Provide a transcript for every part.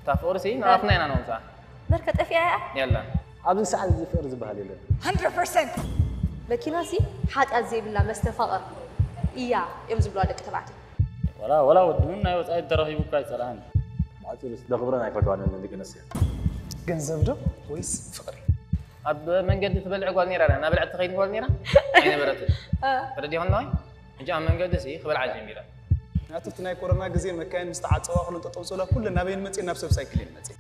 እታ ፍቕሪ ሲ ናባትና ኢና ነውፅኣ። በርከ ጠፊኣ እያ። የላ። ኣብዚ ሰዓት እዚ ፍቕሪ ዝበሃል የለን። hundred percent መኪና ሲ ሓጢኣት ዘይብላ መስተፋቕር እያ እዮም ዝብልዋ ደቂ ተባዕትዮ። ወላ ወላ ወዲ እውን ናይ ወፃኢ ተረኺቡ እኳ ኣይፀላእን። ብሓፂሩ ደኽብረን ኣይፈትዋንን ደቂ ኣንስትዮ። ገንዘብ ዶ ወይስ ፍቕሪ? ኣብ መንገዲ ትበልዕ ጓል ነይራ ድያ? እናበልዐት ትኸይድ ጓል ነይራ ኣይነበረትን። ተረዲኹም ኣለዋይ? ሕጂ ኣብ መንገዲ ሲ ክበልዓ ጀሚረን። ናቱ እቲ ናይ ኮሮና ግዜ መካይን ምስ ተዓፀዋ ኩለን ጠጠው ዝበላ ኩለን ናበይን መፅየን ናብ ሰብ ሳይክል እየን መፅየን።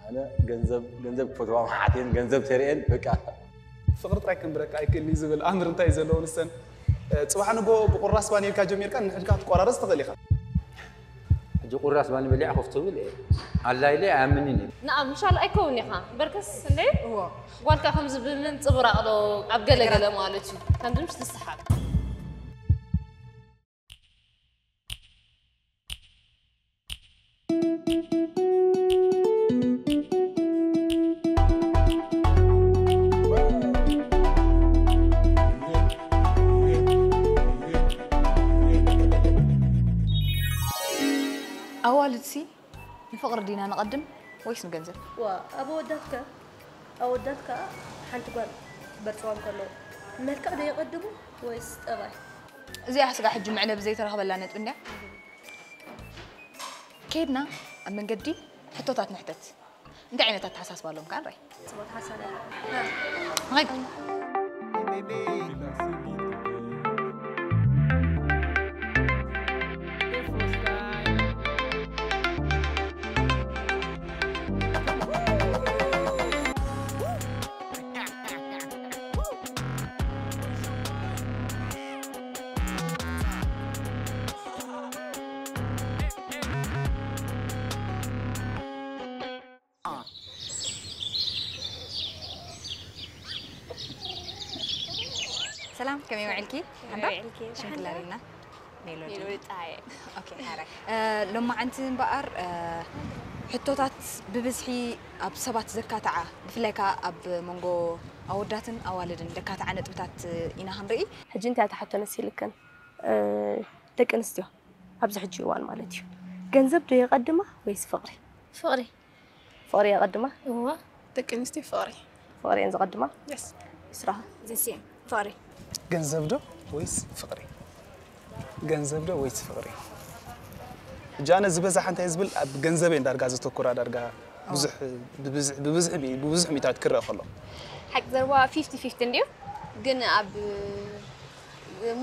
ኣነ ገንዘብ ገንዘብ ክፈትዋ መሓቴን ገንዘብ ተርእየን በቃ ፍቕሪ ጥራይ ከንብረካ ኣይክእልን እዩ ዝብል ኣምር እንታይ እዩ ዘለዎ ንሰን ጽባሕ ንጎ ብቁራስ ባኒ ኢልካ ጀሚርካ ንሕድካ ክትቆራረፅ ትኽእል ኢኻ። ሕጂ ቁራስ ባኒ በሊዐ ኮፍ ትብል እየ ኣላ ኢለ ኣይኣምንን እየ። ንኣም ምሻል ኣይከውን ኢኻ በርከስ እንደ ጓልካ ከምዚ ብምንፅብራቕ ዶ ኣብ ገለገለ ማለት እዩ ከምዚ ምስ ትስሓብ ኣዋልድሲ ንፍቕሪ ዲና ንቐድም ወይስ ንገንዘብ? ዋ ኣብ ኣወዳት ከ ኣወዳት ከኣ ሓንቲ ጓል በርፅዋ እንከለዉ መልክዕ ዶ የቐድሙ ወይስ ጠባይ? እዚኣ ስጋ ሕጂ መዕለቢ ዘይተረኽበላ ነጥቢ እንድያ። ከይድና ኣብ መንገዲ ሕቶታት ንሕተት። እንታይ ዓይነት ኣተሓሳስባ ኣሎም ከኣ ንርኢ። ጽቡቕ ሓሳብ እያ። ንኸይድ። ሰላም ከመይ ውዕልኪ? ሓንዳ? ውዕልኪ? ሽም ክላሪና? ሜሎዲ። ሜሎዲ ጣየ። ኦኬ፣ ሓራይ። እ፣ ሎማዓንቲ እምበኣር፣ እ፣ ሕቶታት ብብዝሒ ኣብ ሰባት ዘካትዓ፣ ብፍላይ ከኣ ኣብ መንጎ ኣወዳትን ኣዋልድን ዘካትዓ ነጥብታት ኢና ክንርኢ። ሕጂ እንታይ እያ ትሓቶ መሲልክን? እ፣ ደቂ ኣንስትዮ ኣብዚ ሕጂ እዋን ማለት እዩ። ገንዘብ ዶ የቐድማ ወይስ ፍቕሪ? ፍቕሪ። ፍቕሪ የቐድማ? እዋ። ደቂ ኣንስትዮ ፍቕሪ። ፍቕሪ እየን ዘቐድማ? የስ። ስራኻ? ዘሴም ፍቕሪ። ገንዘብ ዶ ወይስ ፍቕሪ? ገንዘብ ዶ ወይስ ፍቕሪ? ሕጂ ኣነ ዝበዛሓ እንታይ ዝብል ኣብ ገንዘብ እየን ዳርጋ ዘተኩራ ዳርጋ ብዙሕ ብብዝሒ ብብዝሒ ብብዝሒ ሚእታዊት ክረአ ከሎ ሓቂ ዘረባ ፊፍቲ ፊፍቲ እንድዩ ግን ኣብ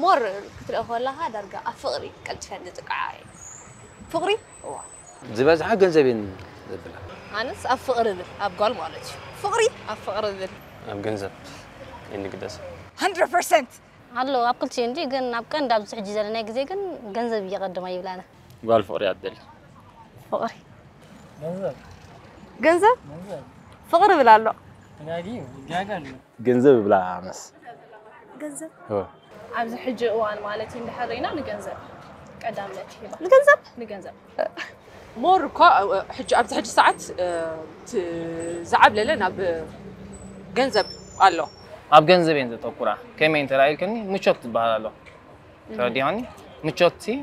ሞር ክትሪኦ ከለኻ ዳርጋ ኣብ ፍቕሪ ቀልጥፈን ዝጥቅዓ እየ። ፍቕሪ እዋ ዝበዝሓ ገንዘብ እየን ዘብላ። ኣነስ ኣብ ፍቕሪ ብል ኣብ ጓል ማለት እዩ። ፍቕሪ ኣብ ፍቕሪ ብል ኣብ ገንዘብ ይንግደስ። hundred percent ኣሎ ኣብ ክልቲኡ እንዲ ግን ኣብ ቀንዲ ኣብዚ ሕጂ ዘለናይ ግዜ ግን ገንዘብ እየቐድማ ይብላና። ጓል ፍቕሪ ኣደሊ ፍቕሪ ገንዘብ ገንዘብ ገንዘብ ፍቕሪ ብል ኣሎ ተጋጊ ይጋጋ ኣሎ ገንዘብ ይብላ ኣነስ ገንዘብ እወ። ኣብዚ ሕጂ እዋን ማለት እዩ እንድሕር ርኢና ንገንዘብ ቀዳምነት ይህባ ንገንዘብ ንገንዘብ ሞር እኮ ሕጂ ኣብዚ ሕጂ ሰዓት እቲ ዝዓብለለ ናብ ገንዘብ ኣሎ ኣብ ገንዘብ እየን ዘተኩራ ከመይ እንተ ኢልክኒ ምቾት ትበሃል ኣሎ ተረዲኻኒ ምቾት ሲ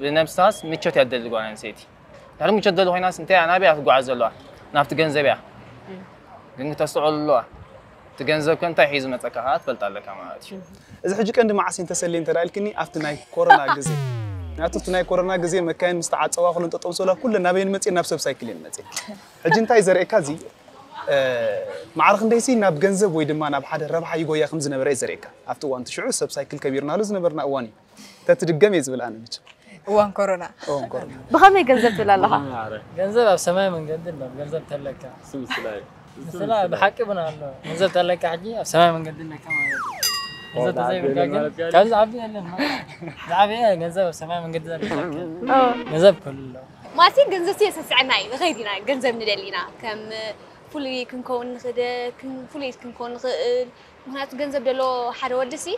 ብነብሳስ ምቾት እያ ትደሊ ጓል ኣንስተይቲ ድሕሪ ምቾት ደሊ ኮይናስ እንታይ እያ ናበይ እያ ትጓዓዝ ዘለዋ ናብቲ ገንዘብ እያ ግን ክተስተውዕሉ ኣለዋ እቲ ገንዘብ ከ እንታይ ሒዙ መፀካ ከዓ ትፈልጥ ኣለካ ማለት እዩ እዚ ሕጂ ቀንዲ መዓስ እንተሰልየ እንተ ኢልክኒ ኣብቲ ናይ ኮሮና ግዜ ናቱ እቲ ናይ ኮሮና ግዜ መካይን ምስ ተዓፀዋ ኩለን ጠጠው ዝበላ ኩለን ናበይን መፅየን ናብ ሰብ ሳይክል እየን መፅየን ሕጂ እንታይ ዘርእየካ እዚ ማዕረ ክንደይሲ ናብ ገንዘብ ወይ ድማ ናብ ሓደ ረብሓ ይጎያ ከም ዝነበረ እዩ ዘርእየካ ኣብቲ እዋን እቲ ሽዑ ሰብ ሳይክል ከቢርናሉ ዝነበርና እዋን እዩ ተትድገም እየ ዝብል ኣነ መቸም እዋን ኮሮና እዋን ኮሮና ብኸመይ ገንዘብ ትብል ኣለኻ ገንዘብ ኣብ ሰማይ መንገዲ ኣሎ ገንዘብ ተለካ ስምስላይ ምስላ ብሓቂ እውን ኣሎ ገንዘብ ተለካ ሕጂ ኣብ ሰማይ መንገዲ ኣለካ ማለት እዩ ገንዘብ ተዘይብልካ ግን ካብዚ ዓቢ የለን ዝዓበየ ገንዘብ ኣብ ሰማይ መንገዲ ዘለካ ገንዘብ ክህሉ ኣለዎ ማለት ገንዘብ የሰስዐና እዩ ንኸይድ ኢና ገንዘብ ንደሊ ኢና ከም ፍሉይ ክንከውን ንኽእል ፍሉይ ክንከውን ንኽእል ምክንያቱ ገንዘብ ደሎ ሓደ ወዲ ሲ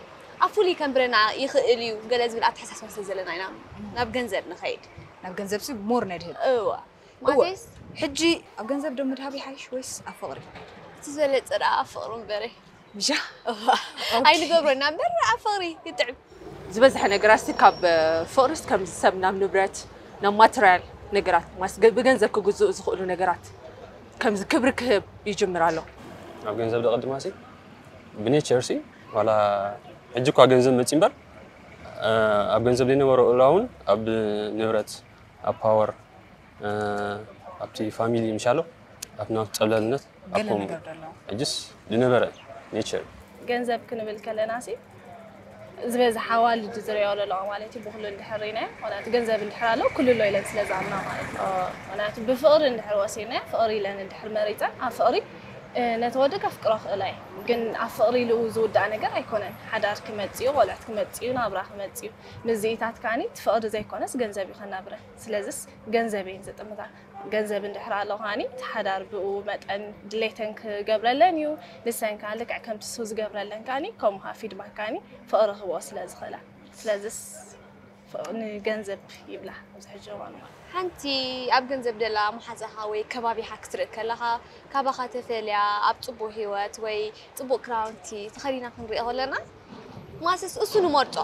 ኣብ ፍሉይ ከንብረና ይኽእል እዩ ገለ ዝብል ኣተሓሳስባ ስለ ዘለና ኢና ናብ ገንዘብ ንኸይድ ናብ ገንዘብ ሲ ሞር ነድህብ እዋ ማለትስ ሕጂ ኣብ ገንዘብ ዶ ምድሃብ ይሓይሽ ወይስ ኣብ ፍቕሪ እቲ ዝበለፀ ደኣ ኣብ ፍቕሪ እምበረ ምሻ ኣይንገብረና እምበር ኣብ ፍቕሪ ይጥዕም ዝበዝሐ ነገራት ካብ ፍቕሪስ ከምዚ ሰብ ናብ ንብረት ናብ ማትርያል ነገራት ማስ ብገንዘብ ክግዝኡ ዝኽእሉ ነገራት ከምዚ ክብሪ ክህብ ይጅምር ኣሎ። ኣብ ገንዘብ ደቐድማ ሲ ብኔቸር ሲ ዋላ ሕጂ እኳ ገንዘብ መፂ እምበር ኣብ ገንዘብ ዘይነበረ እዋን እውን ኣብ ንብረት ኣብ ፓወር ኣብቲ ፋሚሊ ምሻሎ ኣብቲ ናብቲ ፀብለልነት ገለ ኣኮም ነገር ደሎ ሕጅስ ዝነበረ ኔቸር ገንዘብ ክንብል ከለና ሲ ዝበዝሓ ዋልድ ዝሪኦ ኣለዋ ማለት እዩ። ብኩሉ እንድሕር ርኢናዮ፣ ምክንያቱ ገንዘብ እንድሕር ኣሎ ኩሉ ኣሎ ኢለን ስለ ዝኣምና ማለት እዩ። ምክንያቱ ብፍቕሪ እንድሕር ወሲናዮ፣ ፍቕሪ ኢለን እንድሕር መሪፀን ኣብ ፍቕሪ ነቲ ወዲ ከፍቅሮ ክእላ እየ። ግን ኣብ ፍቕሪ ኢሉ ዝውዳእ ነገር ኣይኮነን። ሓዳር ክመፅእ እዩ፣ ቆልዑት ክመፅእ እዩ፣ ናብራ ክመፅእ እዩ። ምስዚኢታት ከዓኒ እቲ ፍቕሪ ዘይኮነስ ገንዘብ እዩ ከናብረን። ስለዝስ ገንዘብ እየን ዝጥምታ። ገንዘብ እንድሕር ኣሎ ከዓኒ እቲ ሓዳር ብኡ መጠን ድሌተን ክገብረለን እዩ። ንሰን ከዓ ልክዕ ከምቲ እሱ ዝገብረለን ከዓኒ ከምኡ ከዓ ፊድባክ ከዓኒ ፍቕሪ ክህብኦ ስለ ዝኽእላ። ስለዝስ ንገንዘብ ይብላ ኣብዚ ሕጂ እዋን ማለት እዩ። ሓንቲ ኣብ ገንዘብ ደላ መሓዛኻ ወይ ከባቢኻ ክትርኢ ከለኻ ካባኻ ተፈልያ ኣብ ፅቡቕ ህይወት ወይ ፅቡቕ ክዳውንቲ ተኸዲና ክንሪኦ ከለና ማለትስ እሱ ንመርፆ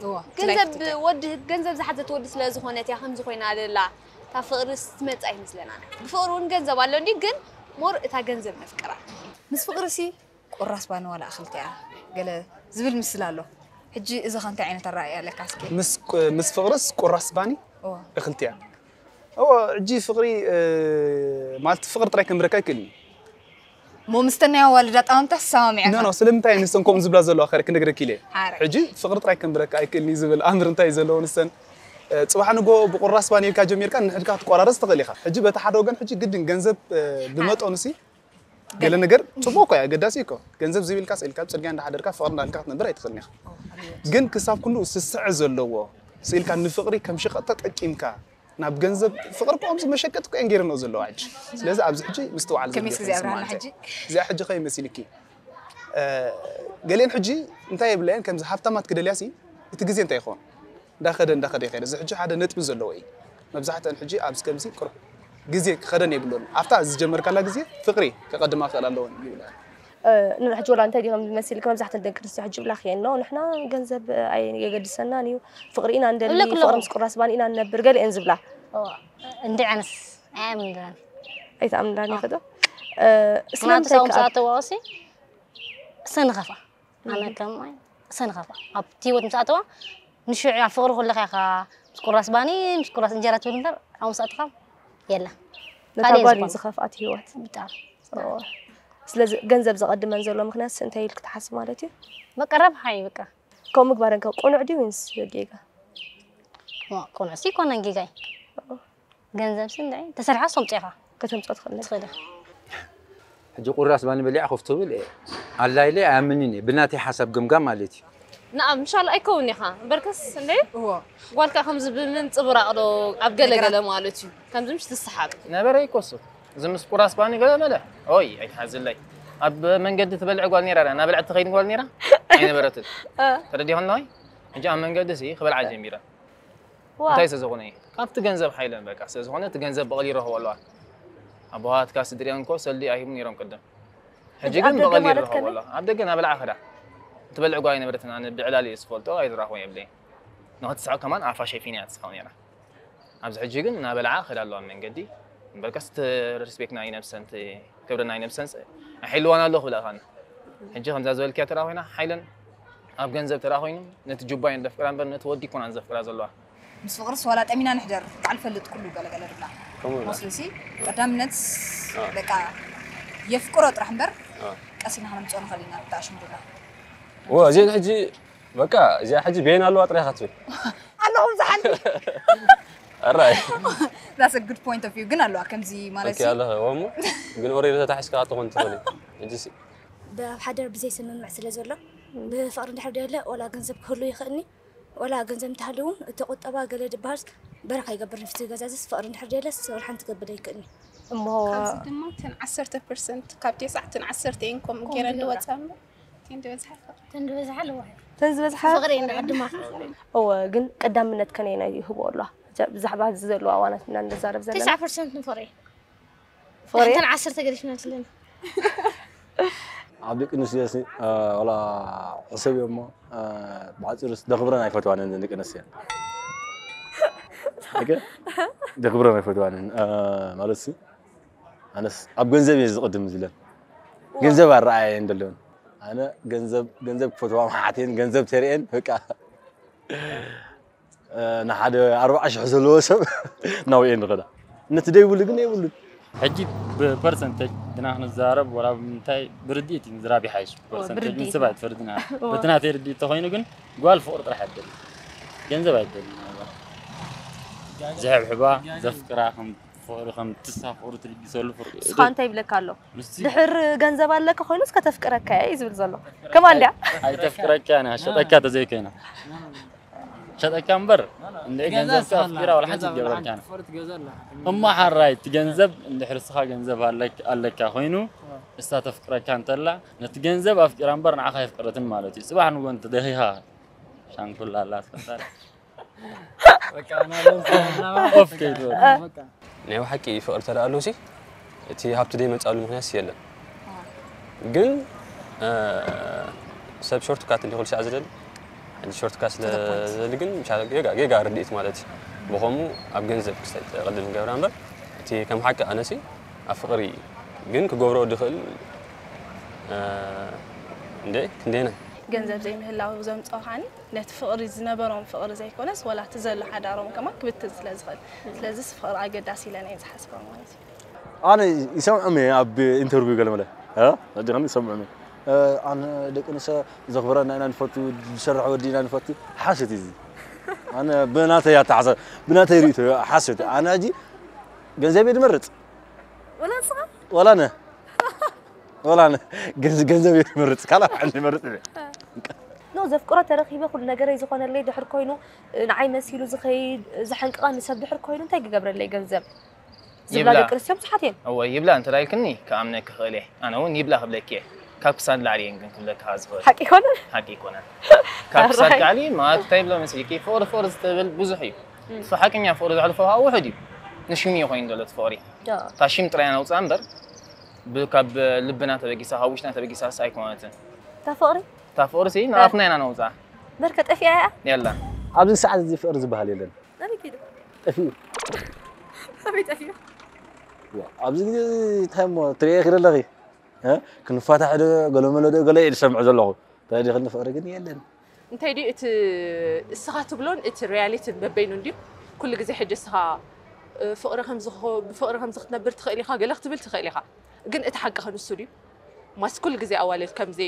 እዋ ገንዘብ ትላይፍትተ ወዲ ገንዘብ ዝሓዘት ወዲ ስለ ዝኾነት እያ ከምዚ ኮይና ደላ እታ ፍቕሪ ስትመፅእ ኣይመስለናን ብፍቕሪ እውን ገንዘብ ኣሎ እንዲ ግን ሞር እታ ገንዘብ ነፍቅራ ምስ ፍቕሪ ሲ ቁራስ ባኒ ዋላ እኽልቲ እያ ገለ ዝብል ምስል ኣሎ። ሕጂ እዚ ኸ እንታይ ዓይነት ኣረኣእያ ኣለካ እስኪ? ምስ ምስ ፍቕርስ ቁራስ ባኒ እዋ እኽልቲ እያ። እዎ ሕጂ ፍቕሪ ማለት ፍቕሪ ጥራይ ከንብረካ ኣይክእልን እዩ። እሞ ምስተናይ ኣዋልድ ኣጣማምታ ተሰማሚዕካ? ኖ ኖ ስለምንታይ ንሰን ከምኡ ዝብላ ዘለዋ ከ ክንነግረኪ ኢለ እየ። ሓረ ሕጂ ፍቕሪ ጥራይ ከንብረካ ኣይክእልን እዩ ዝብል ኣምር እንታይ እዩ ዘለዎ ንሰን ጽባሕ ንጎ ብቁራስ ባኒ ኢልካ ጀሚርካ ንሕድካ ክትቆራረስ ትኽእል ኢኻ። ሕጂ በቲ ሓደ ወገን ሕጂ ግድን ገንዘብ ብመጠኑ ሲ ገለ ነገር ጽቡቅ እኮ እዩ ኣገዳሲ እኮ ገንዘብ ዝብ ኢልካ ስኢልካ ኣብ ጽርግያ እንዳሓደርካ ፍቕሪ እንዳልካ ክትነብር ኣይትኽእልን ኢኻ። ግን ክሳብ ክንድኡ ስስዐ ዘለዎ ስኢልካ ንፍቕሪ ከም ሸቐጥ ተጠቂምካ ናብ ገንዘብ ፍቕሪ እኮ ከምዚ መሸቀጢ እኮ እየን ገይረንኦ ዘለዋ ሕጂ። ስለዚ ኣብዚ ሕጂ ምስትውዓል ከመይ ዘድልዮ እስከ እዚኣ ይስምዓኒ ኣብርሃና እንታይ? ሕጂ? እዚኣ ሕጂ ከመይ መሲልኪ? ገሊአን ሕጂ እንታይ የብለየን ከምዚ ሃብታማት ክደልያ ሲ እቲ ግዜ እንታይ ይኸውን? እንዳኸደ እንዳኸደ ይኸይድ። እዚ ሕጂ ሓደ ነጥቢ ዘለዎ እዩ። መብዛሕትአን ሕጂ ኣብዚ ከምዚ ቅሩብ ግዜ ክኸደን የብሎን። ኣብታ ዝጀመርካላ ግዜ ፍቕሪ ከቐድማ ክኽእል ኣለወን ይብላ። ንሕጂ ወላ እንታይ ዲኹም ዝመስልክ መብዛሕተን ደቂ ኣንስትዮ ሕጂ ብላክ እየን ኖ ንሕና ገንዘብ ኣይ የገድሰናን እዩ ፍቕሪ ኢና እንደሊ እለ ክለኹም። ፍቕሪ ምስ ቁራስ ባን ኢና ንነብር ገለ እየን ዝብላ እዋ እንድዐንስ ኣያምንዳን ኣይተኣምንዳን ይኸዶ እስላም ምክንያቱ እንታይ ሰው ምስ ከኣ ኣተዋወሲ ሰንኸፋ ኣነ ከም ሰንኸፋ ኣብቲ ህይወት ምስ ኣተዋ ንሽዑ እያ ፍቕሪ ኩለኻ ኢኻ ምስ ቁራስ ባኒ ምስ ቁራስ እንጀራ ትብል እምበር ኣብኡ ምስ ኣተኻ የለን ነታ ካልእ ጓል እዩ ዝኾነ ዝኸፍኣት ህይወት ብጣዕሚ ስለዚ ገንዘብ ዘቐድመን ዘሎ ምክንያት እንታይ ኢልክ ትሓስብ ማለት እዩ በቃ ረብሓ እዩ በቃ ከምኡ ምግባረን ከ ቅኑዕ ድዩ ወይንስ ጌጋ ዋ፣ ቅኑዕሲ ኣይኮነን ጌጋይ ገንዘብሲ እንድዒ ተሰሪሓ ሰምፆ ኢኻ ከተምፅኦ ትኽእል ነገር ትኽእል ኢኻ ሕጂ ቁራስ ባኒ በሊዐ ኮፍ ትብል እየ ኣላ ኢለ ኣይኣምንን እየ ብናተይ ሓሳብ ገምጋም ማለት እዩ ንኣም ምሻሎ ኣይከውን ኢኻ እምበርከስ እንደ እዎ ጓልካ ከምዚ ብምንፅብራቕ ዶ ኣብ ገለ ገለ ማለት እዩ ከምዚ ምሽ ትስሓብ ነበረ ይኮሱ እዚ ምስ ቁራስ ባኒ ገለ በለ ኦይ ኣይትሓዝለይ ኣብ መንገዲ ትበልዕ ጓል ነራ ናበልዐት ትኸይድ ጓል ነራ ኣይነበረትን ተረዲኹ ኣለዋይ ሕጂ ኣብ መንገዲ ሲ ክበልዓ ጀሚረ እንታይ ስለ ዝኾነ እዩ ካብቲ ገንዘብ ሓይለን በቃ ስለ ዝኾነ እቲ ገንዘብ ብቐሊሉ ይረኽቦ ኣለዋ ኣቦሃትካ ስድሪኦን እኮ ሰልዲ ኣይህቡን ነይሮም ቅድም ሕጂ ግን ብቐሊሉ ይረኽቦ ኣለዋ ኣብ ደገ ናበልዓ ኸዳ ትበልዕ ጓል ነበረትን ኣነ ብዕላል እየ ዝፈልጦ ኣይዝራኽቦ የብለይ ንኽትስሕቕ ከማን ኣፋ ሸፊና እያ ትስሕቕ ነይራ ኣብዚ ሕጂ ግን እናበልዓ ክዳ ኣለዋ መንገዲ እምበርከስ እቲ ሪስፔክት ናይ ነብሰን እቲ ክብሪ ናይ ነብሰን ኣሒልዋን ኣሎ ክብላ ካን ሕጂ ከምዛ ዝበልክያ ተራ ኮይና ሓይለን ኣብ ገንዘብ ተራ ኮይኑ ነቲ ጁባየን ዘፍቅራ እምበር ነቲ ወዲ ይኮናን ዘፍቅራ ዘለዋ ምስ ፍቅርስ ዋላ ጠሚና ንሕደር በዓል ፈልጥ ኩሉ ገለገለ ድብላ ከምኡ ኢላ። ሞስሊ ሲ ቀዳምነት በቃ የፍቅሮ ጥራሕ እምበር ቀሲና ክነምፅኦ ንኽእል ኢና ብጣ ሽምዱላ ወ እዚአን ሕጂ በቃ እዚኣ ሕጂ ቤን ኣለዋ ጥራይ ኢኻ ትብል ኣለኹም ዝሓልፍ ኣራይ that's a good point of view ግን ኣለዋ ከምዚ ማለት ኦኬ ኣለኸ ወሞ ግን ኦሬዲ ተታሒዝካ ትኾን ትኽእል እዩ። ሕጂ ሲ ኣብ ሓደር ብዘይ ስምምዕ ስለ ዘሎ ብፍቕሪ እንድሕር ደየለ ወላ ገንዘብ ክህሉ ይኽእልኒ ወላ ገንዘብ እንተሃልዩ እውን እቲ ቁጠባ ገለ ድበሃልስ በረኻ ይገብር ንፍቲ ገዛዝስ ፍቕሪ እንድሕር ደየለስ ወላ ሓንቲ ክገብር ኣይክእልኒ እሞ ካብዚ ድማ እተን ዓሰርተ ፐርሰንት ካብ ቴስዓ እተን ዓሰርተ እየን ከምኡ ገይረን ዝወፃ እምበር እተን ዝበዝሓ ፍቕሪ እተን ዝበዝሓ ኣለዋ እተን ዝበዝሓ ፍቕሪ እየን ዓድማ እወ ግን ቀዳምነት ከነየናይ ይህቦ ኣለዋ ብዛዕባ እዚ ዘለዋ ዋናት ኢና ንዛረብ ዘለና ተስዓ ፐርሰንት ንፍቕሪ ፍቕሪ እተን ዓሰርተ ገዲፍና ኣለና ኣብ ደቂ ኣንስትዮ ሲ ዋላ ሕሰብ እሞ ብሓፂሩ ደኽብረን ኣይፈትዋን ደቂ ኣንስትዮ ኦኬ። ደክብረን ኣይፈትዋንን ማለት ሲ ኣነስ ኣብ ገንዘብ እየ ዝቕድም ዝብለን። ገንዘብ ኣረኣየ እንደለውን ኣነ ገንዘብ ገንዘብ ክፈትዋ መሓቴን ገንዘብ ተርእየን በቃ ንሓደ ኣርባዓ ሽሕ ዘለዎ ሰብ ናውኤ ንኸዳ ነቲ ደይብሉ ግን የብሉን። ሕጂ ብፐርሰንተጅ ግና ክንዛረብ ወላ ብምንታይ ብርድኢት እዩ ዝራቢ ሓይሽ። ፐርሰንተጅ ንስብ ኣይትፈርድና። በቲ ናተይ ርድኢት ተኾይኑ ግን ጓል ፍቕሪ ጥራሕ ኣይደልን። ገንዘብ ኣይደልን። ዝሕብሕባ ዘፍቅራ ከም ፍቕሪ ከም ትሳ ፍቕሪ ትልግሰሉ ፍቕሪ። ንስኻ እንታይ ይብለካ ኣሎ? ድሕር ገንዘብ ኣለካ ኮይኑስ ከተፍቅረካ እየ እዩ ዝብል ዘሎ። ከማን ድያ? ኣይተፍቅረካ ኢና ሸጠካ ተዘይኮይና ሸጠካ እምበር እንደ ገንዘብ ኣፍቂራ ወላ ሓንቲ ትገብረካ እሞ ሓራይ እቲ ገንዘብ እንድሕር ስኻ ገንዘብ ኣለካ ኮይኑ እሳ ተፍቅረካ እንተላ ነቲ ገንዘብ ኣፍቂራ እምበር ንዓኻ የፍቅረትን ማለት እዩ። ጽባሕ ንጎ እንተ ደኺኻ ሻንኩላ ኣላ ትፈጣሪ ኦፍ ከይትበል ናይ ብሓቂ ፍቕሪ ተደኣ ኣሎሲ እቲ ሃብቲ ደይ መጻሉ ምክንያት የለን ግን ሰብ ሾርት ካት እንዲኹል ሰዓ ዝደሊ ሕጂ ሾርት ካት ስለዝደሊ ግን ጌጋ ጌጋ ርድኢት ማለት እዩ ብኸሙ ኣብ ገንዘብ ክሰጥ ቅድም ገብራ እምበር እቲ ከም ሓቂ ኣነሲ ኣብ ፍቕሪ ግን ክገብሮ ድኽእል እንደ ክንደይና ገንዘብ ዘይምህላው ዘምፅኦ ከዓኒ ነቲ ፍቕሪ ዝነበሮም ፍቕሪ ዘይኮነስ ወላ እቲ ዘሎ ሓዳሮም ከማን ክብትን ስለ ዝኽእል ስለዚስ ፍቕሪ ኣገዳሲ ኢለ ናይ ዝሓስባ ማለት እዩ ኣነ ይሰምዖም እየ ኣብ ኢንተርቪው ገለመለ ዲኸም ይሰምዖም እየ ኣነ ደቂ ኣንስትዮ ዘኽብረና ኢና ንፈቱ ዝሰርሕ ወዲ ኢና ንፈቱ ሓሰት እዩ ኣነ ብናተይ ኣተሓሰ ብናተይ ርእቶ ሓሰት ኣነ ሕጂ ገንዘብ እየ ድመርፅ ወላ ንስኻ ወላ ነ ወላ ነ ገንዘብ እየ ድመርፅ ካልእ ሓንቲ መርፅ እየ ኖ ዘፍቅሮ ተረኺበ ኩሉ ነገረይ ዝኾነለይ ድሕር ኮይኑ ንዓይ መሲሉ ዝኸይድ ዘሐንቅቐኒ ሰብ ድሕር ኮይኑ እንታይ ክገብረለይ ገንዘብ ዝብላ ይብላ። ደቂ ኣንስትዮ ብዙሓት እየን እወ ይብላ እንተ ዳልክኒ ክኣምነኪ ክእል እየ ኣነ እውን ይብላ ክብለኪ እየ ካብ ክሳድ ላዕሊ እየን ግን ክብለካ ዝኽእል ሓቂ ይኮነ ሓቂ ይኮነን ካብ ክሳድ ላዕሊ ማለት እንታይ ብሎ መስልኪ ፍቕሪ ፍቕሪ ዝትብል ብዙሕ እዩ እቲ ሓቀኛ ፍቕሪ ዘሕልፎ ከዓ ውሑድ እዩ ንሽም እዩ ኮይኑ ዘሎ እቲ ፍቕሪ እታ ሽም ጥራይ ነውፅኣ እምበር ብ- ካብ ልብና ተበጊሳ ካብ ውሽጥና ተበጊሳ ስ ኣይኮነትን እታ ፍቕሪ እታ ፍቕሪ ሲ ንኣፍና ኢና ነውፅኣ በርከ ጠፊኣ እያ የላ ኣብዚ ሰዓት እዚ ፍቕሪ ዝበሃል የለን ኣበይ ከይዱ ጠፊኡ ኣበይ ጠፊኡ ዋ፣ ኣብዚ ግዜ እዚ እንታይ እሞ ትሪኦ ይኽእል ኣለኺ እ? ክንፋታሕ ዶ ገለመለ ዶ ገለ እየ ዝሰምዕ ዘለኹ ተዲኽኒ ፍቕሪ ግን የለን እንታይ ድዩ እቲ እስኻ ትብሎን እቲ ሪያሊቲን በበይኑ እንድዩ ኩሉ ግዜ ሕጂ እስኻ እ፣ ፍቕሪ ከም ዝኸ- ብፍቕሪ ከምዚ ክትነብር ትኽእል ኢኻ ገለ ክትብል ትኽእል ኢኻ ግን እቲ ሓቂ ከንሱ ድዩ ማስ ኩሉ ግዜ ኣዋልድ ከምዚ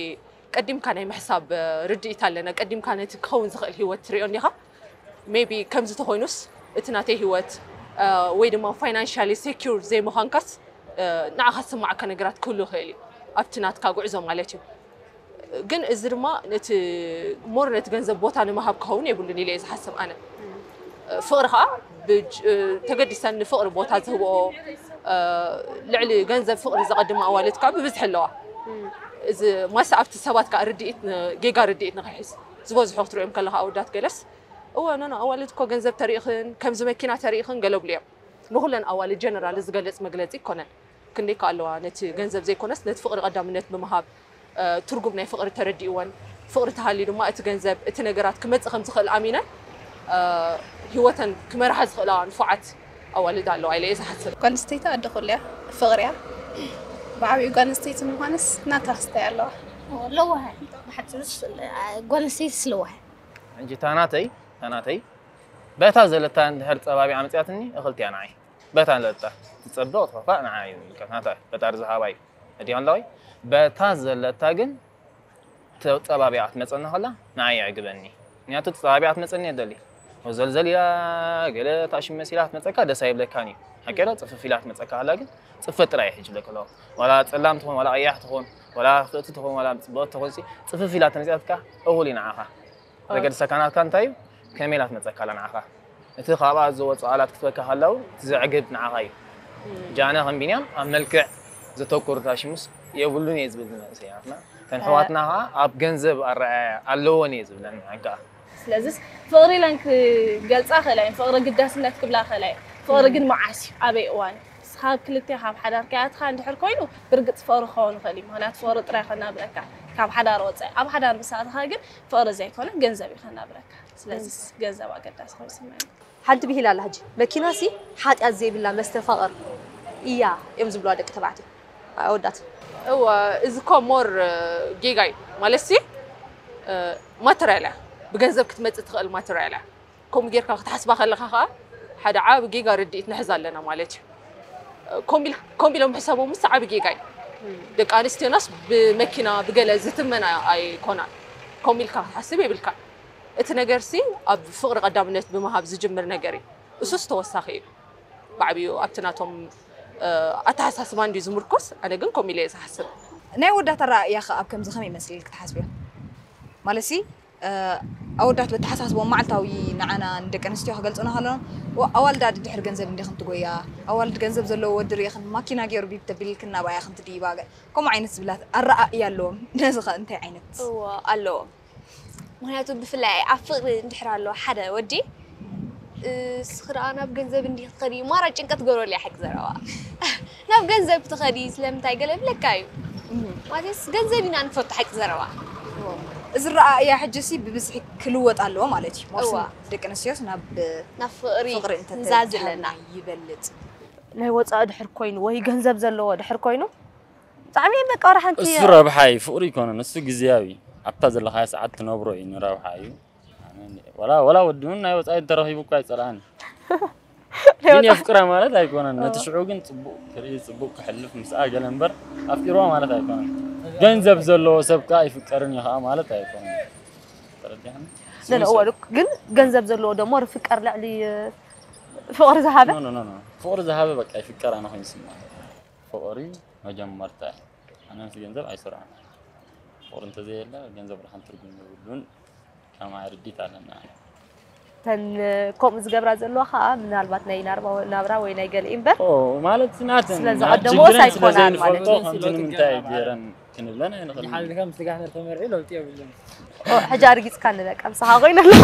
ቀዲምካ ናይ ምሕሳብ እ፣ ርድኢት ኣለና ቀዲምካ ነቲ ክኸውን ዝኽእል ህይወት ትሪኦ እንዲኻ ሜቢ ከምዚ ተኾይኑስ እቲ ናተይ ህይወት እ፣ ወይ ድማ ፋይናንሻሊ ሴኪር ዘይምዃንካስ እ፣ ንዓኻ ዝስማዓካ ነገራት ክህሉ ይኽእል እዩ ኣብቲ ናትካ ጉዕዞ ማለት እዩ ግን እዚ ድማ ነቲ ሞር ነቲ ገንዘብ ቦታ ንምሃብ ክኸውን የብሉን ኢለ እየ ዝሓስብ ኣነ ፍቕሪ ከዓ ብጅ- ተገዲሰን ንፍቕሪ ቦታ ዝህብኦ ልዕሊ ገንዘብ ፍቕሪ ዘቐድማ ኣዋልድ ከዓ ብብዝሒ ኣለዋ እዚ ማስ ኣብቲ ሰባት ከዓ ርድኢት ጌጋ ርድኢት ንኽሕዝ ዝበዝሑ ክትሪኦም ከለካ ኣወዳት ገለስ እወ ኖኖ ኣዋልድ እኮ ገንዘብ ተሪእኽን ከምዚ መኪና ተሪእኽን ገለብሉ እዮም ንኹለን ኣዋልድ ጀነራል ዝገልፅ መግለፂ ይኮነን ክንደይ ከ ኣለዋ ነቲ ገንዘብ ዘይኮነስ ነቲ ፍቕሪ ቀዳምነት ብምሃብ ትርጉም ናይ ፍቕሪ ተረዲእወን ፍቕሪ ተሃልዩ ድማ እቲ ገንዘብ እቲ ነገራት ክመፅእ ከም ዝኽእል ኣሚነን ህይወተን ክመርሓ ዝኽእላ ንፉዓት ኣዋልድ ኣለዋ ኢለ እየ ዝሓስብ። ጓል ኣንስተይቲ ኣደ ኩሉ እያ፣ ፍቕሪ እያ። ብዓቢኡ ጓል ኣንስተይቲ ምዃንስ ናታ ክስታይ ኣለዋ። ለዋህ ብሓፂሩስ ጓል ኣንስተይትስ ለዋህ ሕጂ እታ ናተይ እታ ናተይ በታ ዘለታ እንድሕር ፀባቢዓ መፅያትኒ እኽልቲ እያ ንዓይ። በታ ዘለታ ትፀብቕ ትኸፋእ ንዓይ እዩ ዝምልከት ናታ ፈጣሪ ዝሃባ እዩ። እዲኣ ኣለዋይ በታ ዘለታ ግን ተፀባቢዓ ክትመፀና ከላ ንዓይ የዕግበኒ። ምክንያቱ ተፀባቢዓ ክትመፀኒ እየ ደሊ። ወዘልዘል ኢላ ገለ ታሽም መሲላ ክትመፀካ ደስ ኣይብለካን እዩ። ሓቂ ዶ ፅፍፍ ኢላ ክትመፀካ ከላ ግን ፅፈት ጥራይ እዩ ሕጂ ብለካ ኣለኹ። ዋላ ፀላም ትኹን ዋላ ቀያሕ ትኹን ዋላ ክፍእቲ ትኹን ዋላ ፅብቕቲ ትኹን ሲ ፅፍፍ ኢላ ተመፅያትካ እኹል እዩ ንዓኻ። ዘገድሰካ ናትካ እንታይ እዩ? ከመይ ኢላ ትመፀካ ኣላ ንዓኻ? እቲ ካብኣ ዝወፅእ ቃላት ክትበካ ከለዉ እቲ ዘዕግብ ንዓኻ እዩ። ጃነ ከም ቢንያም ኣብ መልክዕ ዘተኩር ታሽሙስ የብሉን እየ ዝብል ንመንእሰያትና እተን ኣሕዋትና ከዓ ኣብ ገንዘብ ኣረኣእያ ኣለወን እየ ዝብለን ንዓን ከዓ። ስለዝስ ፍቕሪ ኢለን ክገልፃ ይኽእላ እየን፣ ፍቕሪ ግዳስነት ክብላ ይኽእላ እየን። ፍቕሪ ግን መዓስ እዩ? ኣበይ እዋን እዩ? ንስኻ ኣብ ክልቴኻ ኣብ ሓዳር ከይኣተኻ እንድሕር ኮይኑ ብርግፅ ፍቕሪ ክኸውን ይኽእል እዩ። ምኽንያቱ ፍቕሪ ጥራይ ኣይኮነን ኣብለካ። ካብ ሓዳር ወፃኢ ኣብ ሓዳር ምስ ኣተኻ ግን ፍቕሪ ዘይኮነ ገንዘብ እዩ ከናብረካ። ስለዚ ገንዘብ ኣገዳሲ ኮይኑ ይስምዐኒ። ሓንቲ ብሂል ኣላ ሕጂ፣ መኪናሲ ሓጢኣት ዘይብላ መስተፋቕር እያ እዮም ዝብልዋ ደቂ ተባዕትዮ። ኣወዳት እወ፣ እዚ እኮ ሞር ጌጋ እዩ ማለት ሲ ማተርያል እያ፣ ብገንዘብ ክትመፅእ ትኽእል ማተርያል እያ። ከምኡ ጌርካ ክትሓስባ ከለኻ ከዓ ሓደ ዓቢ ጌጋ ርድኢት ንሕዝ ኣለና ማለት እዩ። ከምኡ ኢሎም ሕሰቦም ምስ ዓቢ ጌጋ እዩ። ደቂ ኣንስትዮናስ ብመኪና ብገለ ዝትመና ኣይኮናን። ከምኡ ኢልካ ክትሓስብ የብልካ። እቲ ነገር ሲ ኣብ ፍቕሪ ቀዳምነት ብምሃብ ዝጅምር ነገር እዩ። እሱስ ተወሳኺ እዩ። ብዓብዩ ኣብቲ ናቶም ኣተሓሳስባ እንድዩ ዝምርኮስ፣ ኣነ ግን ከምኡ ኢለ እየ ዝሓስብ። ናይ ኣወዳት ኣረኣእያ ከ ኣብ ከምዚ ከመይ ይመስል ኢልኪ ትሓስብዮ? ማለት ሲ ኣወዳት በተሓሳስቦም መዓልታዊ ንዓና ንደቂ ኣንስትዮ ክገልፁና ከለዉ ኣዋልድ ኣደ ድሕሪ ገንዘብ እንዲኽን ትጎያ፣ ኣዋልድ ገንዘብ ዘለዎ ወዲ ርኢኽን ማኪና ገይሩ ቢብ ተቢልክን ናብኣ ኢኽን ትድይባ፣ ከምኡ ዓይነት ዝብላት ኣረኣእያ ኣለዎም። ነዚ ከ እንታይ ዓይነት? እወ ኣለዎም። ምክንያቱ ብፍላይ ኣብ ፍቅሪ እንድሕር ኣሎ ሓደ ወዲ እስኺ ደኣ ናብ ገንዘብ እንዲኺ ትኸዲ ማራ ጭንቀት ትገብረሉ እያ ሓቂ ዘረባ ናብ ገንዘብ ክትኸዲ ስለምንታይ ገለ ይብለካ እዩ ማለትስ ገንዘብ ኢና ንፈቱ ሓቂ ዘረባ እዚ ረኣእያ ሕጂ ሲ ብብዝሒ ክልወጥ ኣለዎ ማለት እዩ እዋ። መብስም ደቂ ኣንስትዮስ ናብ ናብ ፍቅሪ ፍቅሪ እንተ ንዛዝለና ይበልጥ ናይ ወፃኢ ድሕር ኮይኑ ወይ ገንዘብ ዘለዎ ድሕር ኮይኑ ብጣዕሚ በቃ ወላ ሓንቲ እሱ ረብሓ እዩ ፍቅሪ ይኮነን እሱ ግዝያዊ ኣብታ ዘለካዮ ሰዓት ትነብሮ እዩ ንረብሓ እዩ ኣነ ወላ ወላ ወዲ እውን ናይ ወፃኢ ተረኪቡ እኳ ኣይፀልኣን ግን የፍቅራ ማለት ኣይኮነን ነቲ ሽዑ ግን ፅቡቅ ክርኢ ፅቡቅ ክሕልፍ ምስኣ ገለ እምበር ኣፍቂርዋ ማለት ኣይኮነን ገንዘብ ዘለዎ ሰብ ከዓ ኣይፍቀርን እዩ ከዓ ማለት ኣይኮነን ተረዲእኒ ለለ እወ ግን ገንዘብ ዘለዎ ደሞ ርፍቀር ልዕሊ ፍቅሪ ዝሃበ ኖ ኖ ኖ ፍቅሪ ዝሃበ በቃ ይፍቀር ኣነ ኮይኑ ስማ ፍቅሪ መጀመርታ ኣነ ምስ ገንዘብ ኣይስራዕን ፍቅሪ እንተዘየለ ገንዘብ ብርሃን ትርጉም የብሉን ከማይ ርዲት ኣለና ተን ከምኡ ዝገብራ ዘለዋ ከዓ ምናልባት ናይ ናብራ ወይ ናይ ገለ እምበር ማለት ናተን ስለዝቀደሞስ ኣይኮናን ማለት ከምዚ ንምንታይ ገይረን ክንብለን ኣይንኽእል ሓሊልካ ምስ ጋህነር ተመርዒ ለውጢ የብሉን ሕጂ ኣርጊፅካ ንበቃ ምሳኻ ኮይነ ኣለዋ